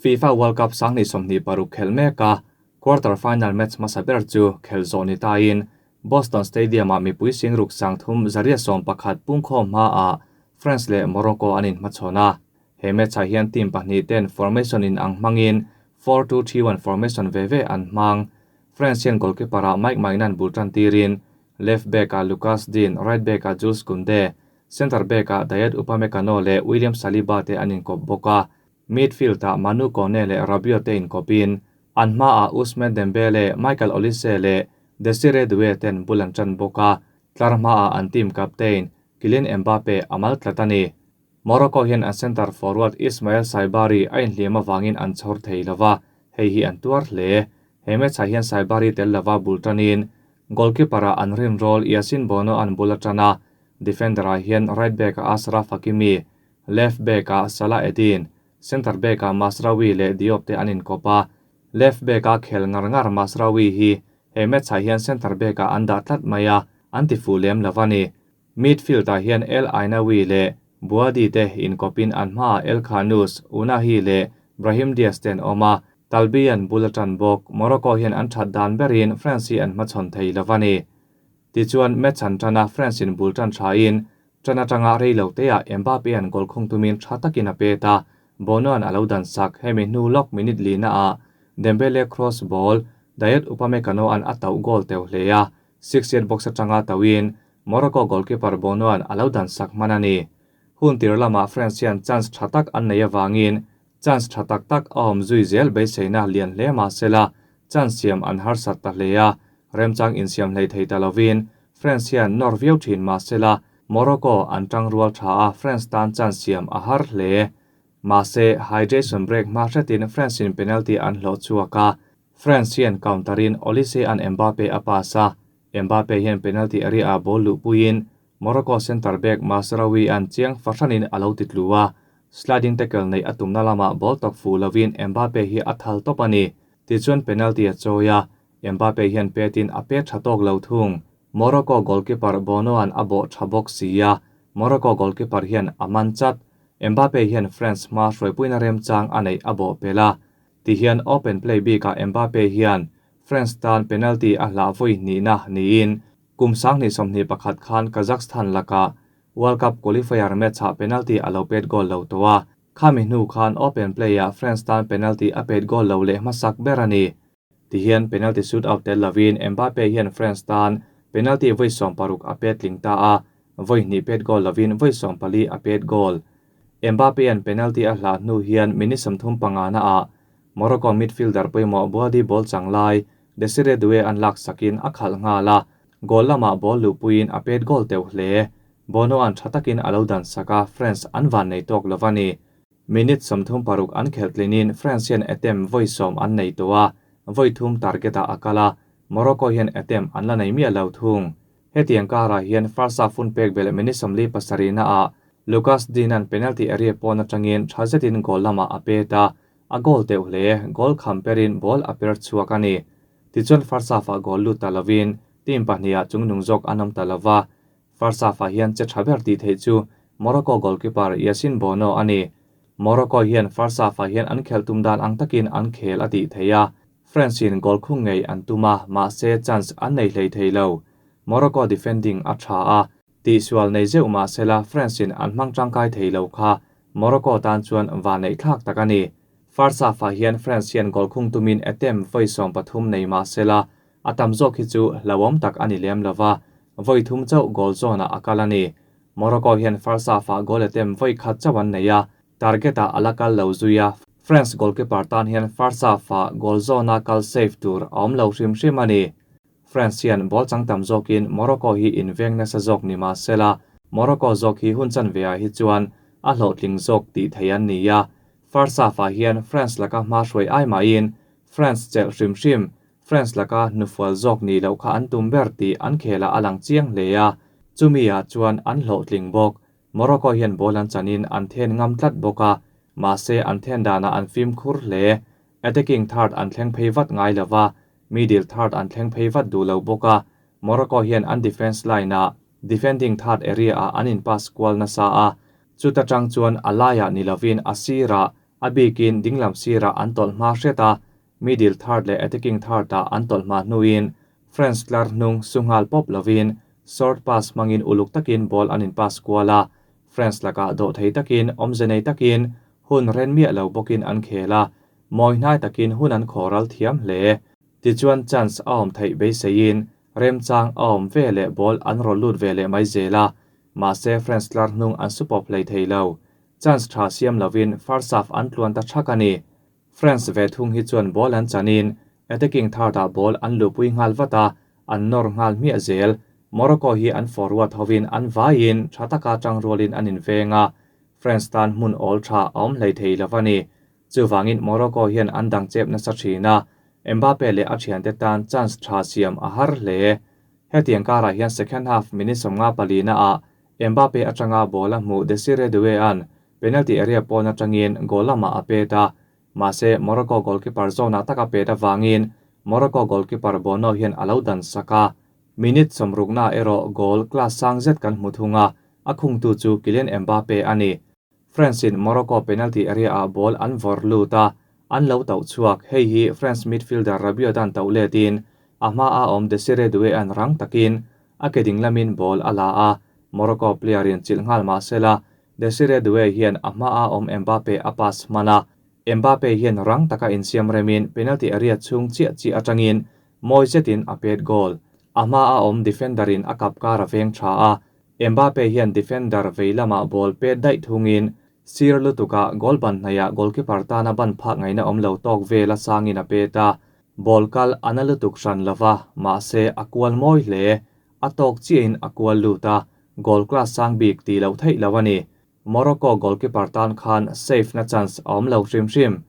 FIFA World Cup 2026 khelh meka quarter final match hmasa ber chu khelh zawh ni tain Boston Stadium-ah mipui 63,111 pungkhawm hmaah France leh Morocco an inhmachhawn a. He match-ah hian team pahnih ten formation in ang hmangin 4-2-3-1 formation ve ve an hmang. France hian goalkeeper-ah Mike Maignan bul tan tirin left back-ah Lucas Digne, right back-ah Jules Kounde, center back-ah Dayot Upamecano leh William Saliba te an inkawp bawk a. Midfield-ah Manu Kone leh Rabiot te inkawpin an hmaah Ousmane Dembele, Michael Olise leh Desire Doue ten bul an tan bawk a. Tlar hmaah an team captain Kylian Mbappe a mal tlat a ni. Morocco hian an centre forward Ismael Saibari a inhliam avangin an chhawr thei lova, hei hi an tuar hle. He match-ah hian Saibari tel lova bul tanin goalkeeper-ah an rinrawl Yassine Bono an bul a tan a, defender-ah hian right back-ah Achraf Hakimi, left back-ah Salah Eddine, centre back-ah Mazraoui leh Diop te an inkawp a. Left back-a khel ngar ngar Mazraoui hi he match-ah hian centre back-ah an dah tlat mai a, an ti fuh lem lo a ni. Midfield-ah hian El Aynaoui leh Bouaddi te inkawpin an hmaah El Khannouss, Ounahi leh Brahim Diaz te an awm a, Talbi an bul a tan bawk. Morocco hian an that dan berin France hi an hmachhawn thei lo a ni. Tichuan, match an tan a, France in bul tan thain tan atanga rei lo teah Mbappe an goal khung tumin tha takin a pet a, Bono an a lo dan sak. Hemi hnu lawk minute lina ah Dembele cross ball Dayot Upamecano an a tauh goal teuh hle a, 6 yard box atanga tauhin Morocco goalkeeper Bono an a lo dan sak hman a ni. Hun tir lamah France hian chance tha tak an nei avangin chance tha tak tak a awm zui zel beiseina lian hle mah sela chance siam an harsat ta hle a, remchang insiam hlei thei ta lovin France hian nawr viau thin mah sela Morocco an tang rual tha a, France tan chance siam a har hle. Mahse, hydration break hma hretin France in penalty an hlawh chhuak a, France hian counter-in Olise an Mbappe a pass a, Mbappe hian penalty area-ah ball luhpuiin Morocco centre back Mazraoui an chiang fahranin a lo ti tlu a, sliding tackle neih a tumna lamah ball tawk fuh lovin Mbappe hi a thal tawp a ni. Tichuan penalty a chawi a, Mbappe hian petin a pet tha tawk lo thung. Morocco goalkeeper Bono an a bawh tha bawk si a, Morocco goalkeeper hian a man chat. Mbappe hian France hma hruaipuina remchang a neih a bawh pel a. Tihian open play bikah Mbappe hian France tan penalty a hlah vawi hnihna niin kum 2021 khan Kazakhstan lakah World Cup qualifier match-ah penalty a lo pet goal lo tawh a. Khami hnu khan open play-ah France tan penalty a pet goal lo leh hmasak ber a ni. Tihian penalty shootout tel lovin Mbappe hian France tan penalty vawi 16 a pet tling ta a, vawi hnih pet goal lovin vawi 14 a pet goal. Mbappe an penalty a hlah hnu hian minute 35 na ah Morocco midfielder pawimawh Bouaddi ball chang lai Desire Doue an lak sakin a khalh nghal a, goal lamah ball luhpuiin a pet goal teuh hle. Bono an tha takin a lo dan sak a, France an van nei tawk lo a ni. Minute 36 an khelh tlinin France hian attempt vawi 10 an nei tawh a, vawi thum target-ah a kal a, Morocco hian attempt an la nei miah lo thung. Hetiang karah hian first half hun pek belh minute 47 na ah Lucas Digne an penalty area pawn atangin tha zetin goal lamah a pet a, a goal teuh hle, goal kham perin ball a per chhuak a ni. Tichuan first half-ah goal lut ta lovin team pahnih chungnung zawk an awm ta lova. First half-ah hian che tha ber tih theih chu Morocco goalkeeper Yassine Bono a ni. Morocco hian first half-ah hian an khelh tum dan ang takin an khel a tih theih a. France in goal khung ngei an tum a, mahse chance an nei hlei thei lo. Morocco defending a tha a, tihsual nei zeuh mahsela France in an hmang tangkai thei lo kha Morocco tan chuan van neih thlak tak a ni. First half-ah hian France hian goal khung tumin attempt vawi 13 nei mahsela a tam zawk hi chu hlauhawm tak a ni lem lova, vawi thum chauh goal zone-ah a kal a ni. Morocco hian first half-ah goal attempt vawi khat chauh an nei a, target-ah a la kal lo zui a. France goalkeeper tan hian first half-ah goal zone-a kal safe tur a awm lo hrim hrim a ni. France hian ball chang tam zawkin Morocco hi inveng nasa zawk ni mahsela Morocco zawk hi hun chan veah hi chuan a hlawhtling zawk tih thei an ni a. First half-ah hian France laka hma hruai ai mahin France chelh hrim hrim France laka hnufual zawk ni lo kha an tum ber tih an khela a lang chiang hle a, chumi ah chuan an hlawhtling bawk. Morocco hian ball an chanin an then ngam tlat bawk a, mahse an then danah an fim khur hle. Attacking third an thleng phei vat ngai lova, middle third an thleng phei vat duh lo bawk a. Morocco hian an defense line-ah defending third area-ah an in pass kual nasa a, chuta tang chuan a laiah ni lovin a sirah A bikin dinglam sirah an tawlh hma hret a, middle third leh attacking third ah an tawlh hma hnuin France tlar hnung su nghal pawp lovin short pass hmangin uluk takin ball an in pass kual a, France lakah dawhthei takin awmze nei takin hun ren miah lo bawkin an khel a, mawi hnai takin hun an khawhral thiam hle. Tichuan chance a awm theih beiseiin remchang a awm ve leh ball an rawn lut ve leh mai zel a, mahse France tlar hnung an su pawp hlei thei lo. Chance tha siam lovin first half an tluan ta thak a ni. France ve thung hi chuan ball an chanin attacking third ah ball an luhpui nghal vat a, an nawr nghal hmiah zel. Morocco hi an forward hovin an vaiin tha taka tangrualin an inveng a, France tan hmun awl tha a awm hlei thei lo a ni. Chuvangin Morocco hian an dang chep nasa thin a, Mbappe leh a thiante tan chance tha siam a har hle. Hetiang karah hian second half minute 54 ah Mbappe atanga ball a hmuh Desire Doue-a'n penalty area pawn atangin goal lamah a pet a, mahse Morocco goalkeeper zawnah tak a pet avangin Morocco goalkeeper Bono hian a lo dan sak a. Minute 60 erawh goal class sang zet kan hmu thung a, a khungtu chu Kylian Mbappe a ni. France-in Morocco penalty area-ah ball an vawrh lut a, an lo tauh chhuak. Hei hi France midfielder Rabiot-a'n tauh letin a hmaa awm Desire Doue-a'n rang takin a ke ding lamin ball a la a, Morocco player-in chilh nghal mah sela Desire Doue hian a hmaa awm Mbappe a pass hman a, Mbappe hian rang taka insiam remin penalty area chhung chiah chiah atangin mawi zetin a pet goal. A hmaa awm defender-in a kap kar a veng tha a, Mbappe hian defender vei lamah ball pet daih thungin sir lutuka goal ban hnaihah goalkeeper tana ban phak ngaihna awm lo tawk vel a sangin a pet a, ball kal a na lutuk hran lova, mahse a kual mawi hle. A tawk chiahin a kual lut a, goal class sang bik tih loh theih lo a ni. Morocco goalkeeper tan khan save na chance a awm lo hrim hrim.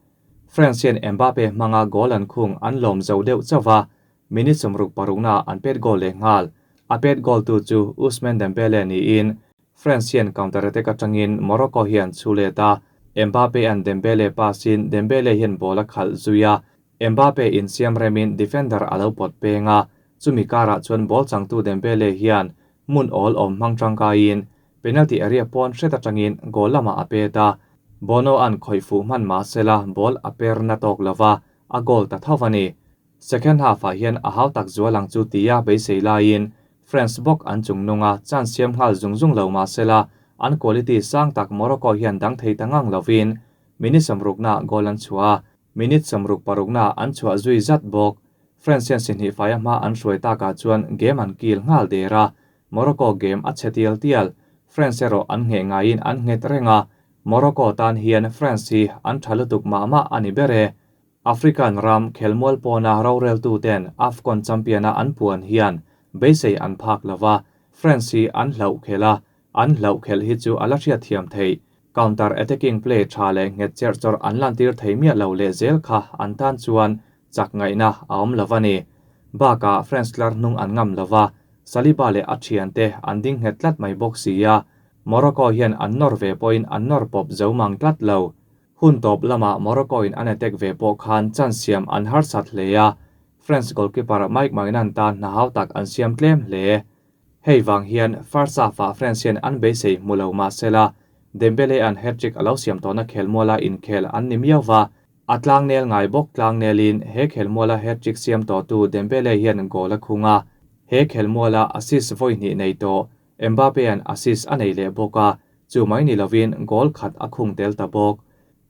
France hian Mbappe hmanga goal an khung an lawm zo deuh chauh va, minute 66 naah an pet goal leh nghal. A pet goal tu chu Ousmane Dembele niin France hian counter attack atangin Morocco hian chhu let a, Mbappe an Dembele pass in Dembele hian ball a khalh zui a, Mbappe insiam remin defender a lo pawt peng a, chumi karah chuan ball changtu Dembele hian hmun awl awm hmang tangkaiin penalty area pawn hret atangin goal lamah a pet a, Bono an khawih fuh hman mah sela ball a per na tawk lova, a goal ta tho a ni. Second half-ah hian a hau tak zual ang chu tia beisei laiin France bawk an chung nung a, chance siam nghal zung zung lo mah sela an quality sang tak Morocco hian dang thei ta ngang lovin minute 60 goal an chhuah a, minute 66 an chhuah zui zat bawk. France hian si hnih faia hma an hruai takah chuan game an kil nghal der a, Morocco game a chhe tial tial. France erawh an ngheh ngaiin an nghet reng a, Morocco tan hian France hi an tha lutuk mah mah a ni ber e. African ram khelmual pawna roreltuten AFCON champion-a an puan hian beisei an phak lova, France hi an hlauh khelh a, an hlauh khelh hi chu a la hriat thiam theih. Counter attacking play tha leh nghet cherh chawrh an lantir thei miah lo leh zel kha an tan chuan chak ngaihna a awm lo a ni. Bakah France tlar hnung an ngam lova, Saliba leh a thiante an ding nghet tlat mai bawk si a, Morocco hian an nawr ve pawhin an nawr pawp zo mang tlat lo. Hun tawp lamah Morocco in an attack ve pawh khan chance siam an harsat hle a, France goalkeeper Mike Maignan tan hna hau tak an siam tlem hle. Hei vang hian first half-ah France hian an beisei hmu lo mah sela, Dembele an hat-trick a lo siam tawhna khelmuala inkhel an ni miau va, a tlangnel ngai bawk tlangnelin he khelmuala hat-trick siam tawhtu Dembele hian goal a khung a, he khelmuala assist vawi hnih nei tawh Mbappe an assist a nei leh bawk a, chu mai ni lovin goal khat a khung tel ta bawk.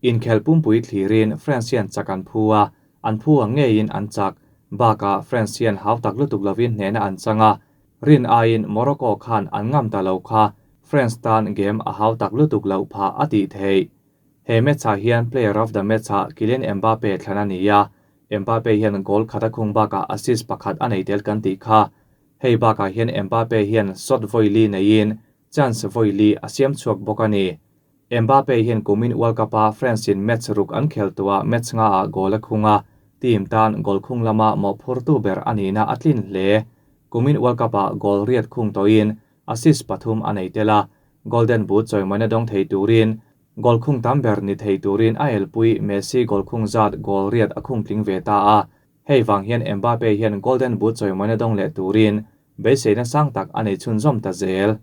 Inkhel pumpui thlirin France hian chak an phu a, an phu ang ngeiin an chak. Bakah France hian hau tak lutuk lovin hnehna an chang a, rin aiin Morocco khan an ngam ta lo kha France tan game a hau tak lutuk loh phah a tih theih. He match-ah hian player of the match-ah Kylian Mbappe thlan a ni a, Mbappe hian goal khat a khung bakah assist pakhat a nei tel kan tih kha. Hei bakah hian Mbappe hian shot vawi li neiin chance vawi li a siam chhuak bawk a ni. Mbappe hian kumin World Cup-a France-in match ruk an khel tuah match ngaah goal a khung a, team tan goal khung lama mawhphurtu ber a nihna a tlin hle. Kumin World Cup-ah goal riat khung tawhin assist pathum a nei tel a, Golden Boot chawimawina dawng thei turin goal khung tam ber ni thei turin a elpui Messi goal khung zat goal riat a khung tling ve ta a. Hei vang hian Mbappe hian Golden Boot chawimawina dawng leh turin beiseina sang tak a nei chhunzawm ta zel.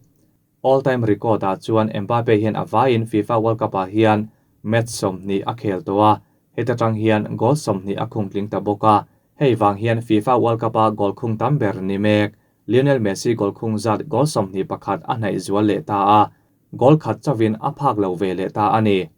All time record ah chuan Mbappe hian a vaiin FIFA World Cup ah hian Match 20 a khel tawh a, heta tang hian goal 20 a khung tling ta bawk a. Hei vang hian FIFA World Cup-a goal khung tam ber ni mek Lionel Messi goal khung zat goal 21 a hnaih zual leh ta a, goal khat chawin a phak lo ve leh ta a ni.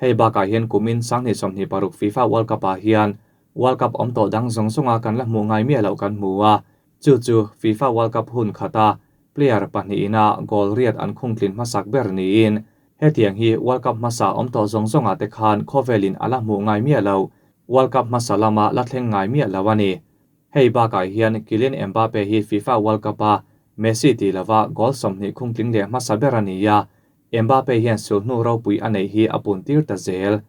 Hei bakah hian kumin 2026 FIFA World Cup-ah hian World Cup awm tawh dang zawng zawnga kan la hmuh ngai miah loh kan hmu a, chu chu FIFA World Cup hun khata player pahnihin a goal riat an khung tlin hmasak ber niin hetiang hi World Cup hmasa awm tawh zawng zawngah te khan khawvelin a la hmuh ngai miah lo, World Cup hmasa lama la thleng ngai miah lo a ni. Hei bakah hian Kylian Mbappe hi FIFA World Cup-a Messi tih lova goal 20 khung tling leh hmasa ber a ni a, Mbappe hian sulhnu ropui a neih hi a pun tir ta zel.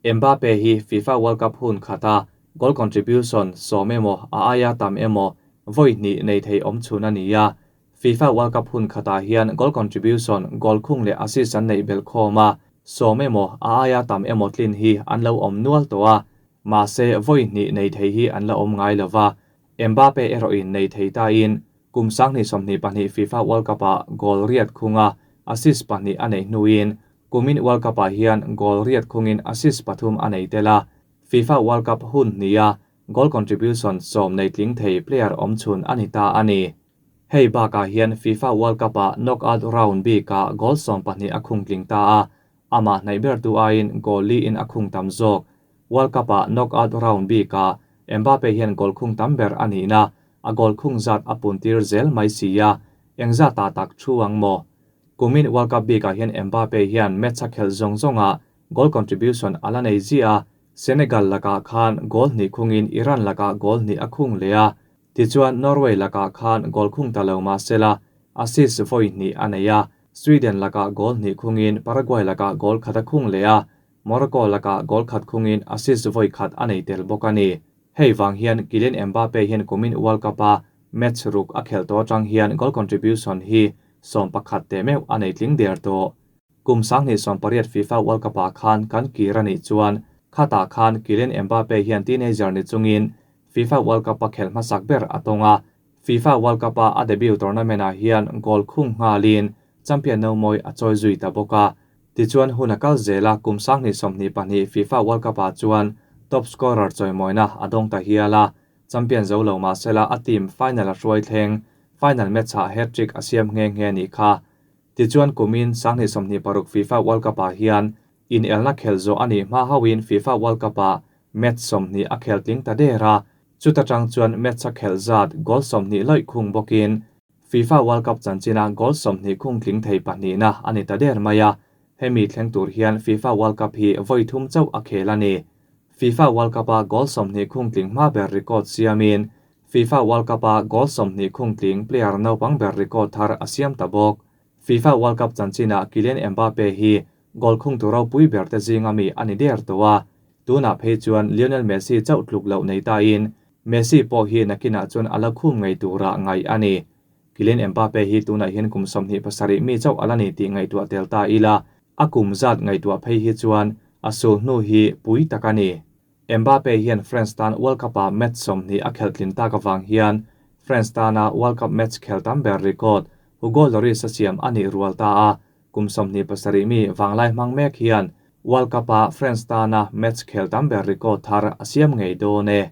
Mbappe hi FIFA World Cup hun khata goal contribution 10 emaw a aia tam emaw vawi hnih nei thei awm chhun a ni a. FIFA World Cup hun khatah hian goal contribution, goal khung leh assist an neih bel khawm a, 10 emaw a aia tam emaw tlin hi an lo awm nual tawh a, mahse vawi hnih nei thei hi an la awm ngai lova. Mbappe erawhin nei thei ta in kum 2022 FIFA World Cup-ah goal riat khunga assist 2 a neih hnuin kumin World Cup-ah hian goal riat khungin assist 3 a nei tel a. FIFA World Cup hun hnia goal contribution 10 nei tling thei player awm chhun a ni ta a ni. Hei bakah hian FIFA World Cup-ah knockout round bikah goal 12 a khung tling ta a, amah hnaih ber tu aiin goal li in a khung tam zawk. World Cup-ah knockout round bikah Mbappe hian goal khung tam ber a ni na, a goal khung zat a pun tir zel mai si a, eng zat a tak thu ang maw. Kumin World Cup bikah hian Mbappe hian match a khelh zawng zawnga goal contribution a la nei zia a, Senegal lakah khan goal hnih khungin Iran lakah goal hnih a khung leh a, tichuan Norway lakah khan goal khung ta lo mahsela assist vawi hnih a nei a, Sweden lakah goal hnih khungin Paraguay lakah goal khat a khung leh a, Morocco lakah goal khat khungin assist vawi khat a nei tel bawk a ni. Hei vang hian Kylian Mbappe hian kumin World Cup-a match ruk a khelh tawh atang hian goal contribution hi 11 te meuh a nei tling der tawh. Kum 2018 FIFA World Cup-ah khan kan kir a nih chuan khatah khan Kylian Mbappe hian teenager ni chungin FIFA World Cup-a khelh hmasak ber a tawng a. FIFA World Cup-a a debut tournament-ah hian goal khung nghalin champion no mawi a chawi zui ta bawk a. Tichuan hun a kal zela kum 2022 FIFA World Cup-ah chuan top scorer chawimawina a dawng ta hial a. Champion zo lo mahsela a team final a hruai thleng, final match-ah hat-trick a siam nghe nghe ni kha. Tichuan kumin 2026 FIFA World Cup-ah hian in elna khel zo ani hma hawin FIFA World Cup-ah match 20 a khel tling ta der a. Chuta tang chuan match a khel zat goal 20 loi khung bawkin FIFA World Cup chanchina goal 20 khung tling thei pahnih na ani ta der mai a. Hemi thleng tur hian FIFA World Cup hi vawi thum chauh a khel a ni. FIFA World Cup-a goal 20 khung tling hma ber record siamin FIFA World Cup-a goal 20 khung tling player naupang ber record thar a siam ta bawk. FIFA World Cup chanchina Kylian Mbappe hi goal khung tu ropui ber te zinga mi ani der to a. Tuna phei chuan Lionel Messi chauh tluk loh nei ta in Messi pawh hi nakina chuan a la khum ngei tura ngai a ni. Kylian Mbappe hi tuna hian kum 27 mi chauh ala ni tih ngaihtuah tel ta ila, a kum zat ngaihtuah phei hi chuan a sul hnu hi pui tak a ni. Mbappe hian France tan World Cup-a match 20 a khelh tlin tak awang hian France tana World Cup match khel tam ber record Hugo Lloris a siam a nih rual ta a. Kum 27 mi wanglai hmang mek hian World Cup-a France tana match khel tam ber record thar a siam ngei dawn e.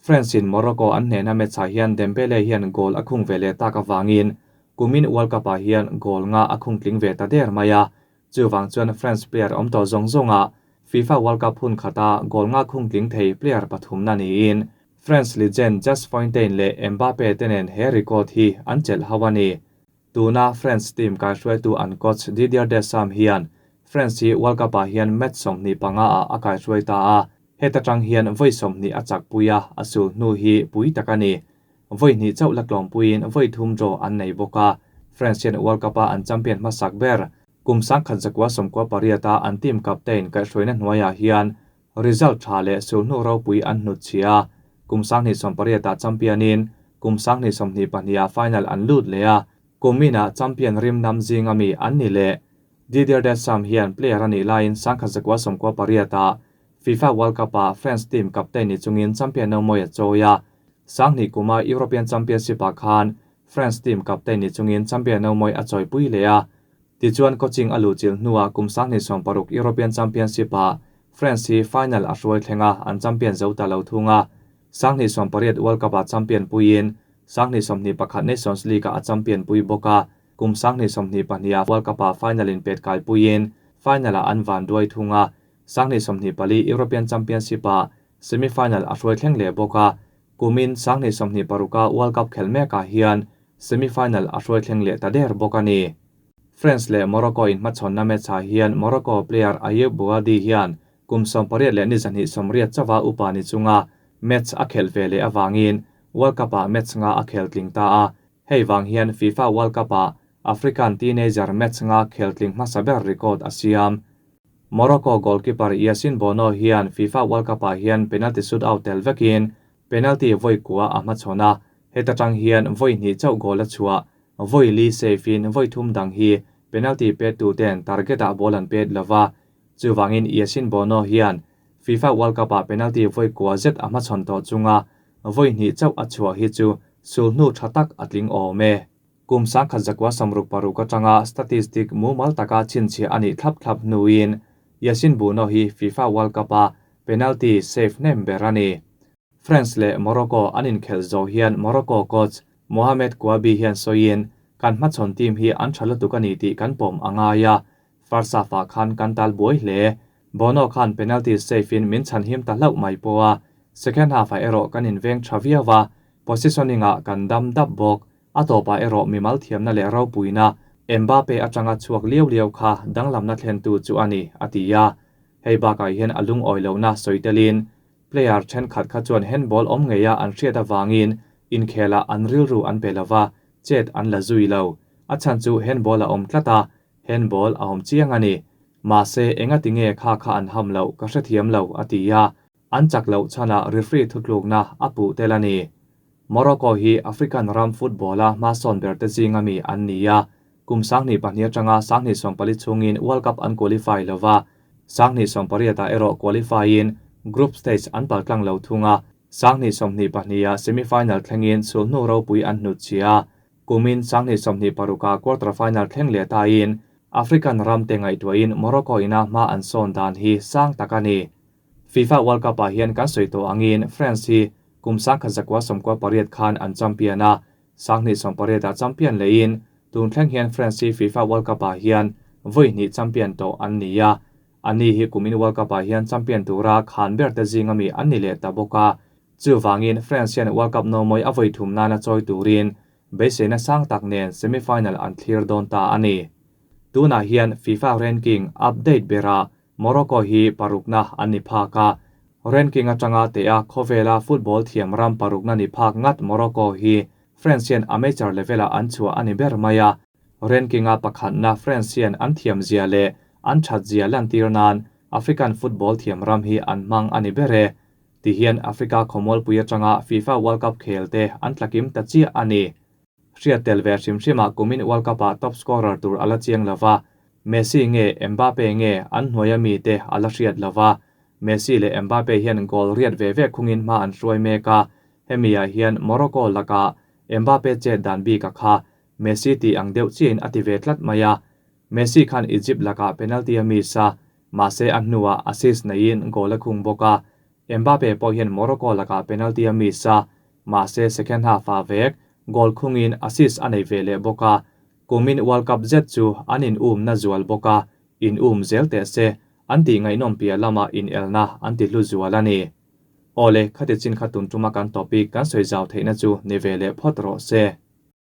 France in Morocco an hnehna match-ah hian Dembele hian goal a khung ve leh tak awangin kumin World Cup-ah hian goal nga a khung tling ve ta der mai a. Chuwang chuan France player awm tawh zawng zawnga FIFA World Cup hun khata goal nga khung tling thei player pathum na niin France legend Just Fontaine leh Mbappe tenen he record hi an chelh ho a ni. Tuna France team kai hruaitu an coach Didier Deschamps hian France hi World Cup-ah hian match 25 ah a kai hruai ta a. Heta tang hian vawi 20 a chak pui a, a sul hnu hi pui tak a ni. Vawi hnih chauh la tlawm puiin vawi thum draw an nei bawk a. France hian World Cup-a an champion hmasak ber kum 1998 a an team captain kai hruaina hnuaiah hian result tha leh sul hnu ropui an hnut chhia. Kum 1998 ah championin kum 2022 ah final an lut leh a. Kumina champion rim nam zinga mi an ni leh. Didier Deschamps hian player ani laiin 1998 ah FIFA World Cup-a France team captain ni chungin champion no mawi a chawi a. 20 kuma European Championship-ah khan France team captain ni chungin champion no mawi a chawi pui leh a. Tichuan coaching a luhchilh hnuah kum 2016 European Championship-ah France hi final a hruai thleng a, an champion zo ta lo thung a. 2018 World Cup-ah champion puiin 2021 Nations League-ah a champion pui bawk a, kum 2022-ah World Cup-ah final in pet kai puiin final-ah an van duai thung a, 2024 European Championship-ah semi-final a hruai thleng leh bawk a, kumin 2026-a World Cup khelh mekah hian semi-final a hruai thleng leh ta der bawk a ni. France leh Morocco inhmachhawnna match-ah hian Morocco player Ayoub Bouaddi hian kum 18 leh ni 280 chauha upa ni chunga match a khelh ve leh avangin World Cup-ah match nga a khel tling ta a, hei vang hian FIFA World Cup-ah African teenager match nga khel tling hmasa ber record a siam. Morocco goalkeeper Yassine Bono hian FIFA World Cup-ah hian penalty shootout tel vekin penalty vawi kua a hmachhawn a, heta tang hian vawi hnih chauh goal a chhuah, vawi li save-in vawi thum dang hi penalty pet tuten target-ah ball an pet lova, chuvangin Yassine Bono hian FIFA World Cup-ah penalty vawi kua zet a hmachhawn tawh chunga vawi hnih chauh a chhuah hi chu sulhnu tha tak a tling awm e. Kum 1966 atanga statistic mumal taka chhinchhiah a nih thlap thlap hnuin Yassine Bono hi FIFA World Cup-a penalty save hnem ber a ni. France leh Morocco an inkhelh zawh hian Morocco coach Mohamed Kouabi hian sawiin, Kan hmachhawn team hi an tha lutuk a ni tih kan pawm a ngai a, first half-ah khan kan tal buai hle. Bono khan penalty save-in min chhanhim ta hlauh mai pawh a, second half-ah erawh kan inveng tha viau a, positioning-ah kan dam dap bawk. A tawpah erawh mimal thiamna leh ropuina Mbappe atanga chhuak liau liau kha danglamna thlentu chu a ni, a ti a. Hei bakah hian a lungawi lohna sawi telin player thenkhat kha chuan handball awm ngeia an hriat avangin inkhelah an rilru an pe lova, chet an la zui lo. A chhan chu handball a awm tlat a, handball a awm chiang a ni. Mahse, engati nge kha kha an ham loh ka hrethiam lo, a ti a. An chak loh chhanah referee thutlukna a puh tel a ni. Morocco hi African ram football-a hmasawn berte zinga mi an ni a, kum 2002 atanga 2014 chhungin World Cup an qualify lova, 2018-ah erawh qualify-in group stage an paltlang lo thung a, 2022-ah semi-final thlengin sulhnu ropui an hnutchhia a, kumin 2026-ah quarter final thleng leh tain African ramte ngaihtuahin Morocco ina hma an sawn dan hi sang tak a ni. FIFA World Cup-ah hian kan sawi tawh angin France hi kum 1998 khan an champion a, 2018-ah champion lehin tun thleng hian France hi FIFA World Cup-ah hian vawi hnih champion tawh an ni a. Ani hi kumin World Cup-ah hian champion tura khan ber te zinga mi an ni leh ta bawk a. Chuvangin France hian World Cup nomawi a vawi thum nana chawi turin beiseina sang tak nen semi-final an thlir dawn ta a ni. Tunah hian FIFA ranking update berah Morocco hi parukna an ni phak a, ranking atanga tea khawvela football thiam ram parukna ni phak ngat Morocco hi France hian amateur level-ah an chhuah a ni ber mai a, ranking-a pakhatna France hian an thiam zia leh an that zia lantir nan African football thiam ram hi an hmang a ni ber e. Tihian Africa khawmualpui atanga FIFA World Cup khel te an tlakim ta chiah a ni. Hriat tel ve hrim hrimah kumin World Cup-ah top scorer tur a la chiang lova, Messi nge Mbappe nge an hnuaia mite a la hriat lova, Messi leh Mbappe hian goal riat ve ve khungin hma an hruai mek a, hemi-ah hian Morocco lakah Mbappe chet dan bika kha Messi tih ang deuh chiahin a ti ve tlat mai a, Messi khan Egypt lakah penalty a miss a, mahse a hnuah assist neiin goal a khung bawk a, Mbappe pawh hian Morocco lakah penalty a miss a, mahse second half-ah vek goal khungin assist a nei ve leh bawk a, kumin World Cup zet chu an in um na zual bawk a, in um zel teh se, an tih ngaihnawm piah lama inelna an ti hlu zual a ni. Awle, khati chin kha tun tuma kan topic kan sawi zau theihna chu ni ve leh phawt rawh se.